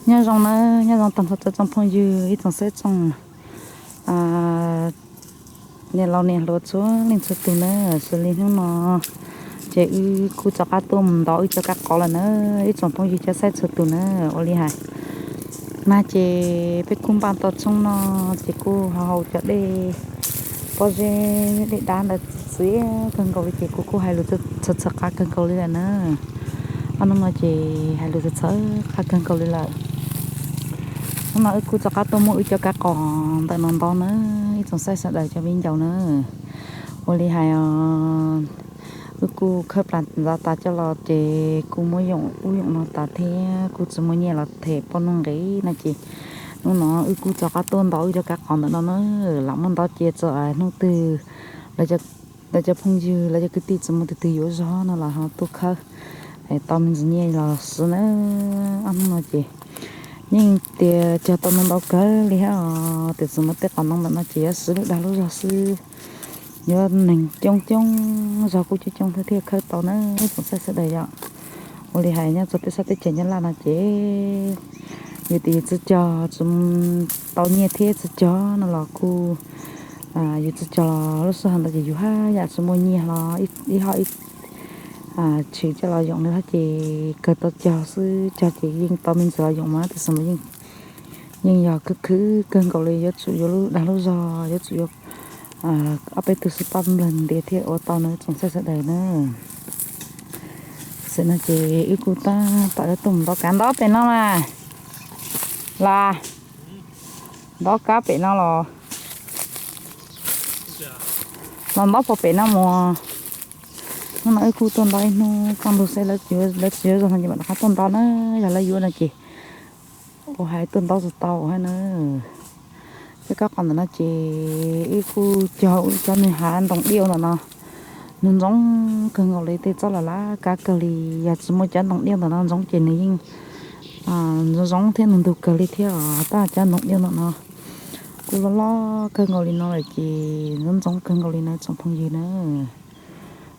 Nyob zoo na, nyob zoo tag nrho rau tsoom phooj ywg ib tsoom saib tsoom niam laus niam hluas txhua leej txhua tus na, xws li hnub no ces wb kuj rov qab tuaj mus ntov wb cov kav qos lawm na, ib tsoom phooj ywg cov saib txhua tus na, ua li hais na ces peb kuj npaj tau tshoob no ces kuj ho haus cov dej pob zeb dej dab ntawd txiv kawg nkaus li ces kuv kuj hais lus txhawv txhawv qab kawg nkaus li lawm na. Ob hnub no ces hais lus txhawv txhawv qab kawg nkaus li lawm. Hnub no wb kuj rov qab tuaj muab wb cov kav qos ntawm no ntov na, ib tsoom saib sawv daws cov viv ncaus na. Ua li hais os, wb kuj khawb plas ntxov tas coj los ces kuj muab yoom ub yoom no tas thiab kuj tsis muaj nyiaj los them poj nuj nqis no ces hnub no wb kuj rov qab tuaj ntov wb cov kav qos ntawm no na. Lam muab ntov cia txog hnub twg lawv cov phooj ywg lawv cov kwv tij tsis muaj tus twg yuav zog no los ho tuaj khawb tau me ntsis nyiaj los siv na. Ob hnub no ces yeej tias cog tau ntau ntau kawg li thiab os, tiam sis muaj tej qos ntoo ntawm no ces yuav siv lub dag lub zog xwb. Yuav neeg coob coob zog kuj coob coob thiaj khawb tau na, tsoom saib sawv daws yom. Ua li hais nyob rau peb sab teb chaws Nyab Laj no ces yus tias yus tsis cog tsis tau nyiaj thiab tsis cog no los kuj yus tsis cog los lub sij hawm ntawd ces yus haj yam tsis muaj nyiaj los ib hom ib tshwm coj los yoom li thiab ces kawg tau cog xwb, cog ces yeej tau me ntsis los yoom mas tiam sis mas yeej yog khwv khwv kawg nkaus li, yuav tsum yuav lub dag lub zog, yuav tsum yuav ob peb tug xwb paj nplawg ntiav thiaj ua tau na tsoom saib sawv daws na. Xwm no ces wb kuj tab tom yuav tuaj mus ntov kav ntov pem no mas, las ntov kav pem no los, los ntov puag pem no mus. Hnub no wb kuj tuaj ntov ib hnub kaj ntug saib lawv tsis yuav zog no ces mam rov qab tuaj ntov na, yog lawv yuav no ces ua hais tuaj ntov tsis tau hab na. Peb kav qos ntawm no ces wb kuj cog wb cov nws hav ntoo diaj ntawm no, nws ntxoov kawg nkaus li, tej tsob los laj kab kawg li. Yog tsis muaj cov ntoo diaj ntawm no ntxoov ces nws yeej ntxoov ntxoov thiab nws ntug kawg li thiab os. Tab cov ntoo diaj ntawm no kuj loj loj kawg nkaus li no lawm ces ntxoov ntxoov kawg nkaus li na tsoom phooj ywg na.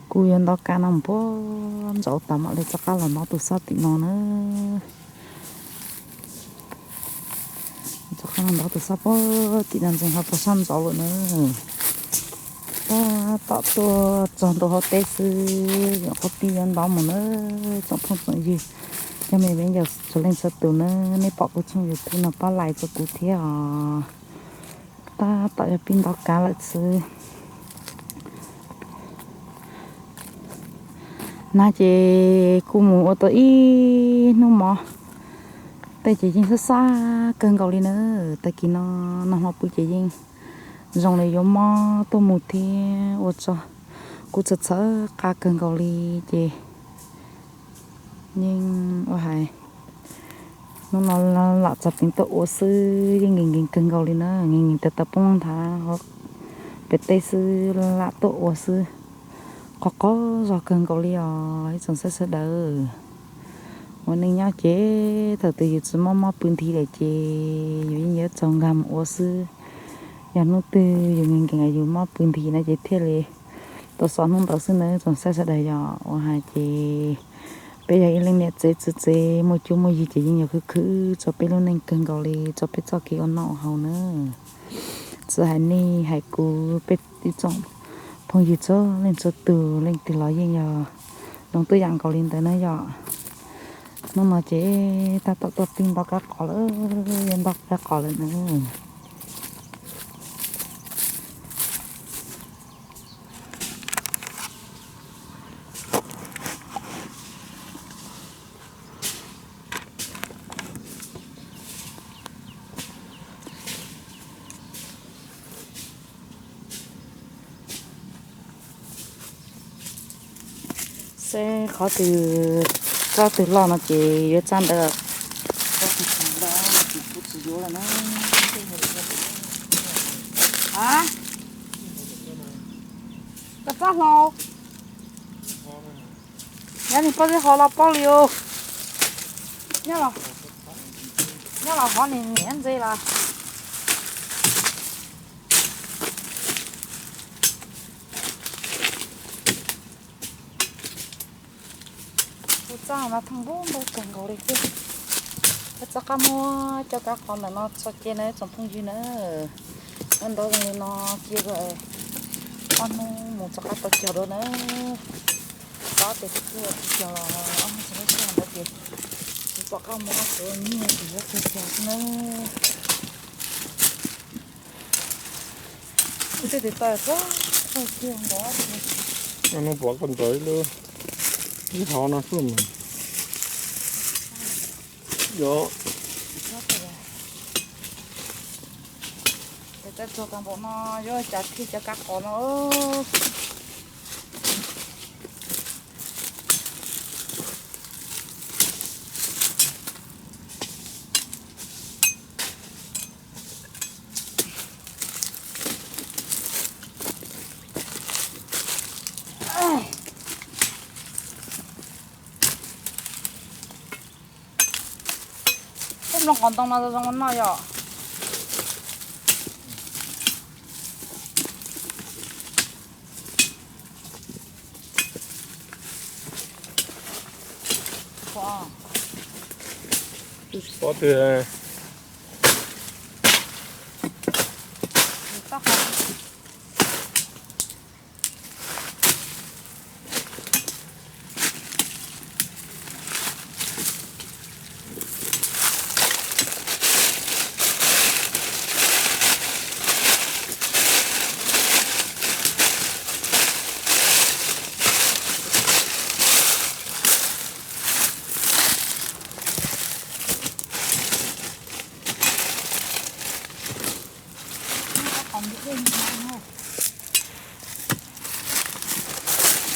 Kuj yuav ntov kav no mus puag ntsaum tas mam li rov qab los ntov tus xob tim no na. Rov qab los ntov tus xob puag tim no ntxeev ho puag sab ntsaum lawm na. Tab tom tuaj txog ntua hauv teb xwb, nyuam qhuav pib yuav ntov mus na tsoom phooj tsoom ywg, cov me viv ncaus txhua leej txhua tus na, nej pom kuv tshooj YouTube no pab like rau kuv thiab os. Tab tom yuav pib ntov kav lawm xwb. Na ces kuj mus ua tau ib hnub mov, tej ces yeej sab sab kawg nkaus li na. Tag kis no noj hmo pw ces yeej zoo li yuav mob tuaj mus thiab ua tso kuj txhawv txhawv qa kawg nkaus li ces yeej ua hais hnub no lam txog peev tuaj ua xwb, yeej nkees nkees kawg nkaus li na, nkees nkees tas tau poob nthav pem teb xwb, lam tuaj ua xwb. Qhov qhov zog kawg nkaus li os ib tsoom saib sawv daws. Ua neej nyob ces thaum twg yus tsis mob mob pw nthi lawm ces yus yeej yuav txaug nkag mus ua xwb. Yog hnub twg yus nkees nkees yus mob pw nthi no ces thiaj li tau xaus hnub ntawd xwb na tsoom saib sawv daws. Yog ua hais ces peb yog ib leej niam tsev txiv tsev muaj cuab muaj yig ces yeej yog khwv khwv rau peb lub neej kawg nkaus li, rau peb txoj kev ua noj ua haus na. Txawm hais nej hais kuv, peb ib tsoom phooj ywg txhua leej txhua tus, leej twg los yeej yog zoo tuaj yam nkaus li ntawd na yom. Hnub no ces tab tom tuaj pib ntov kav qos lawm, yuav ntov kav qos lawm na. Seb qhov twg, tsob twg loj no ces yuav txaj ntawd, tsob twg tsis loj no ces kuv tsis yuav lawm na. A, koj txob hlau, yog nws poj zeb hov los paub li os. Nyob los hov nws niam ntse los. Kuv txaj no thooj npau npau kawg nkaus li thiab. Peb rov qab muab cov kab qos ntawm no tso cia na tsoom phooj ywg na. Nyob nrov zoo li no cia kom ob hnub mus rov qab tau cog dua na. Tab tias twb tsis cog los ob hnub tsis muab cog ntawd ces tsis pom qab muab cov nyiaj ces yuav cog cog xwb na. Ua tej tes taw txog txog kiag ntawd. Ob hnub pom koj ntawd ib lub ib hov no xwb mas. Yog. Tes taw txog tag npaum no yuav cas thij cov kab qos no. Peb nplooj qos ntoo no zoo zoo no yom. Twb tsis pom tiag.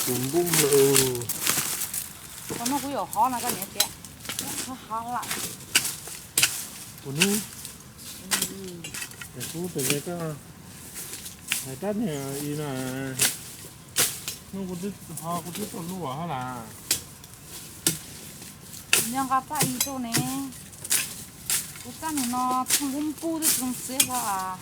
Tus npub lawm. Tus no kuv yuav hov no koj niam tias hov lawm. Tus nub, kuv tes koj hais rab niag i na, hnub kuv twb ho kuv twb tau lub hov lawm. Nyob nqa txaj i rau ne, kuv txaj nim no txhooj npub npub twb tsis zoo txiav hlo as.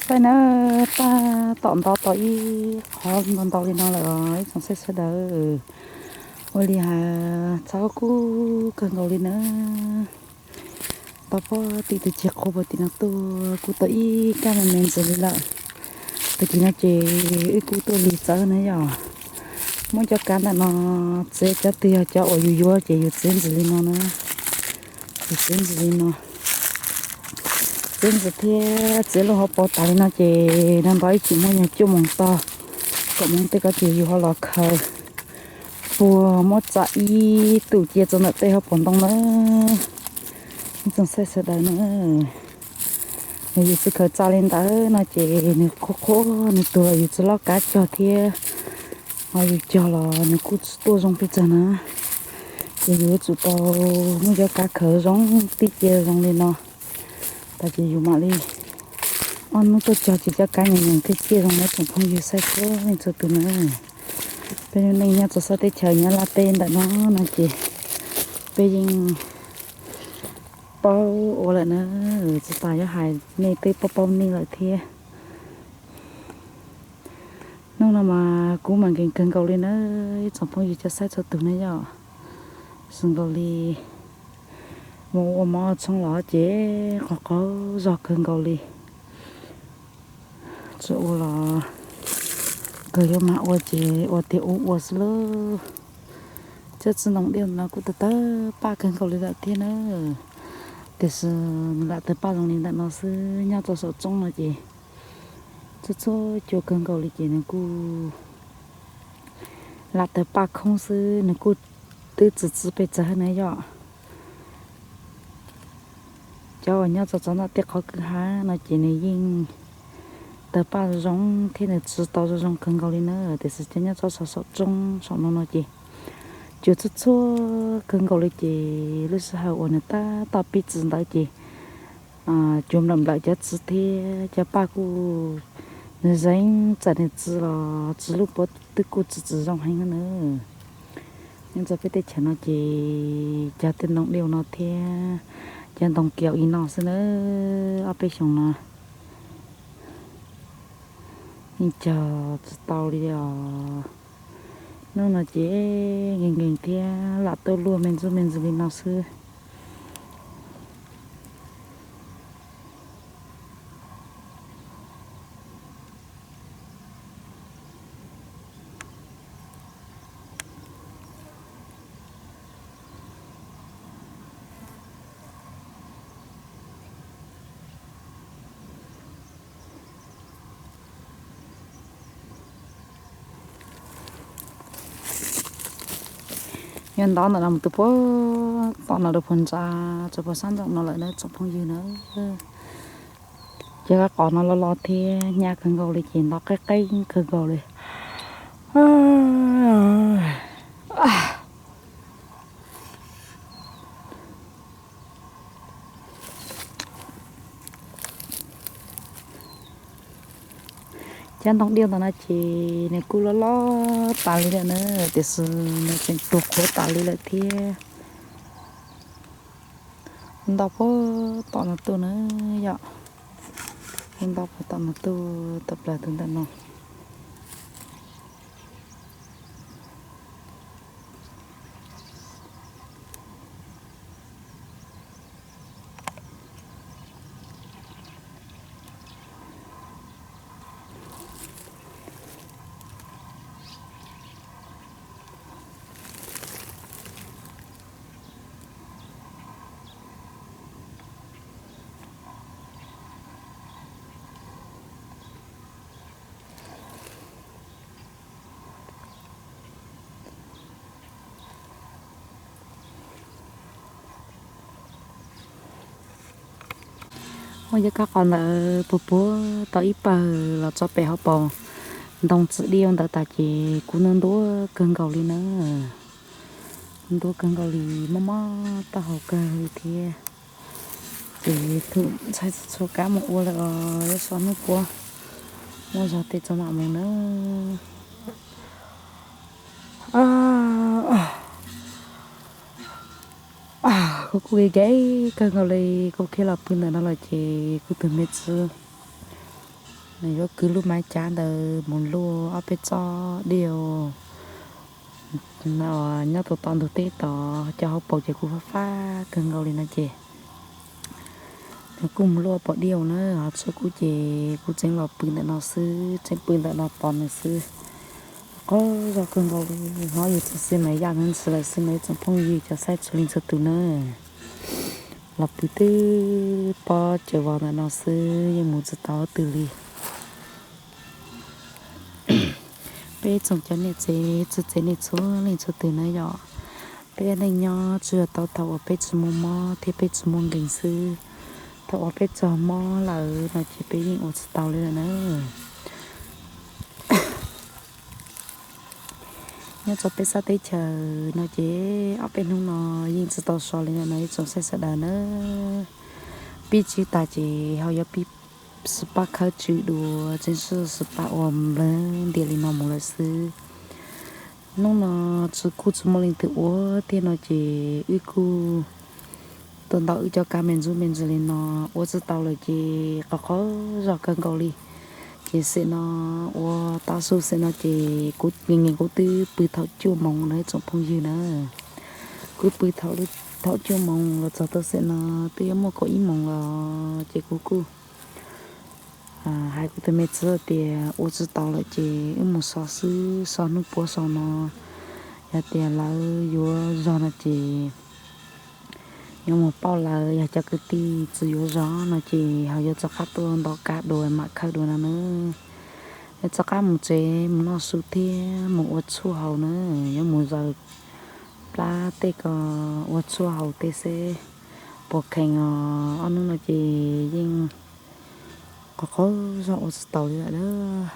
Peb na, paj tom ntov tau ib qho ntau ntau li no lawm os ib tsoom saib sawv daws. Ua li hais txhob kub kawg nkaus li na. Tau pob tim tus ceg qhua puag tim no tuaj kuj tau ib kab me me ntxiv li lawm. Tag kis no ces wb kuj tuaj lig txawv na yom. Muab cov kab ntawm no txiav, cov twg yog cov uas yus yuav ces yus txiav ntxiv li no na. Yus txiav ntxiv li no, txiav ntxiv thiab txiav lub hauv paus tas li no ces nag npaj ib chim muab nyuag cuaj moos tog, kaum moos tej ko ces yus ho los khaws puag muab txav ib tug cia txog ntawm tej hauv paus ntoo na. Ib tsoom saib sawv daws na, yog yus tsis khaws txav li ntawd no ces nws qhuav qhuav nws tuag yus tsis loj kab cog thiab. Ho yus cog los nws kuj tsis tuaj zoo pes tsawg na. Ces yus yuav tsum tau muab cov kab khaws zoo tib cia zoo li no. Tas ces yus mam li ob hnub tuaj cog ces cov kab nyeem nyeem thiaj ciaj zoo na tsoom phooj ywg saib txhua leej txhua tus na. Peb lub neej nyob txog sab teb chaws Nyab Laj teb ntawm no no ces peb yeej paub ua lawm na, tsis tas yuav hais nej twb paub paub nej lawm thiab. Hnub no mas kub mas nkees kawg nkaus li na, ib tsoom phooj ywg cov saib txhua tus na yom. Xws nkaus li mus ua mov tshoob los ces qaug qaug zog kawg nkaus li. Tsis ua los kawg yuav mag ua ces ua tiag ua ua xwb lauj. Cov txiv ntoo diaj no kuj tawg tawg paj kawg nkaus li lawm thiab na. Tiam sis nws lam tawg paj zoo li ntawm no xwb, nyob rau saum roob no ces txhua txhua cua kawg nkaus li ces nws kuj lam tawg paj khoob xwb, nws kuj twb txi txiv pes tsawg na yom. Cov uas nyob txog txog ntawm tej qhov kwj ha no ces nws yeej tawg paj zoo thiab nws txi tau zoo zoo kawg nkaus li na. Tiam sis cov nyob txog saum roob saum no no ces cua txhua txhua kawg nkaus li ces lub sij hawm uas nws tab tom pib txi ntawd ces cua nplawm nplawm cov txiv thiab cov paj kuj Nws zeeb txawm nws txi los txi lub puab twb kuj txi tsis zoo heev na. Nyob rau peb teb chaws no ces cog tej ntoo diau no thiab cov ntoo kiaus ib no xwb na. Ob peb xyoos no yeej cog tsis tau li os. Hnub no ces nkees nkees thiab lam tuaj luaj me ntsuj me ntsis li no xwb. Yog nto ntawm no mus txog puag tom no rau puag nram txog puag sab nraum no lawm na tsoom phooj ywg na. Ces qhov no los los thiab nyab kawg nkaus li ces nto qeeb qeeb kawg nkaus li. Cov ntoo diau ntawm no ces nws kuj loj loj tas li lawm na, tiam sis nws tseem ruam qhuav tas li lawm thiab. Nto puag tom no tuaj na yom, nto puag tom no tuaj tawm plaws tus ntawm no. Ua yog kab qos ntawd puag puag tau ib pawg los tso pem hauv paus ntoo txiv diau ntawd tas ces kuv ntuav ntuav kawg nkaus li na. Ntuav kawg nkaus li, mob mob taub hau kawg li thiab. Ces thum ntshai txhua kab mus ua lawm os, yuav so hnub puab muaj zog tej tso mam mus na. Kuv kuj kev kev kawg nkaus li, kuv khiav los pw ntawm no lawm ces kuv tus me txiv nws yuav kwv lub maiv cav ntawd mus luaj ob peb tsob diau nyob tau tom ntug teb tod, cov hauv paus ces kuj fab fab kawg nkaus li no ces nws kuj mus luaj pom diau na, ho txhua kuv ces kuv tseem los pw ntawm no xwb, tseem pw ntawm no tos nws xwb. Qhov zog kawg nkaus li, hnov yus txoj sia mas yaj ntxhw lawm xwb na tsoom phooj ywg cov saib txhua leej txhua tus na. Los pw twb pob caws vos ntawm no xwb yeej mus tsis tau twg li. Peb tsoom cov niam tsev txiv tsev neej txhua leej txhua tus na yom, peb neej nyob tsuas yog tau thaum uas peb tsis muaj mob thiab peb tsis muaj nkees xwb. Thaum uas peb txog mob lawm no ces peb yeej ua tsis tau li lawm na. Nyob rau peb sab teb chaws no ces ob peb hnub no yeej tsis tau so li lawm no ib tsoom saib sawv daws na. Pib tswb tas ces ho yuav pib sib pab khawb tswb dua, tseem sib pab ua nplawg ntias li no mus lawm xwb. Hnub no tsis kuj tsis muaj leej twg ua thiab no ces wb kuj tuaj ntawm wb cov kab me ntsuj me ntsis li no ua tsis tau lawm ces qhov qhov zog kawg nkaus li. Ces xwm no ua tav su xwm no ces kuv nkees nkees kuv twb pw thaum cuaj moos na ib tsoom phooj ywg na. Kuv pw thaum cuaj moos los txog tau xwm no twb yuav muaj kaum ib moos los ces kuv kuj hais kuv tus me txiv tias ua tsis tau lawm ces wb mus so xwb, so hnub puab so no. Yog tias lawv yuav zog no ces yuav mus pauj lawv, yog cov kwv tij tsis yuav zog no ces ho yuav rov qab tuaj nto kab dua mam khawb dua no na. Yuav rov qab mus tsev mus noj su thiab mus ua tshuaj haus na, yuav mus zaws plab tej ko ua tshuaj haus tej seb puas kheev os. Ob hnub no ces yeej qhov qhov zog ua tsis taus li lawm.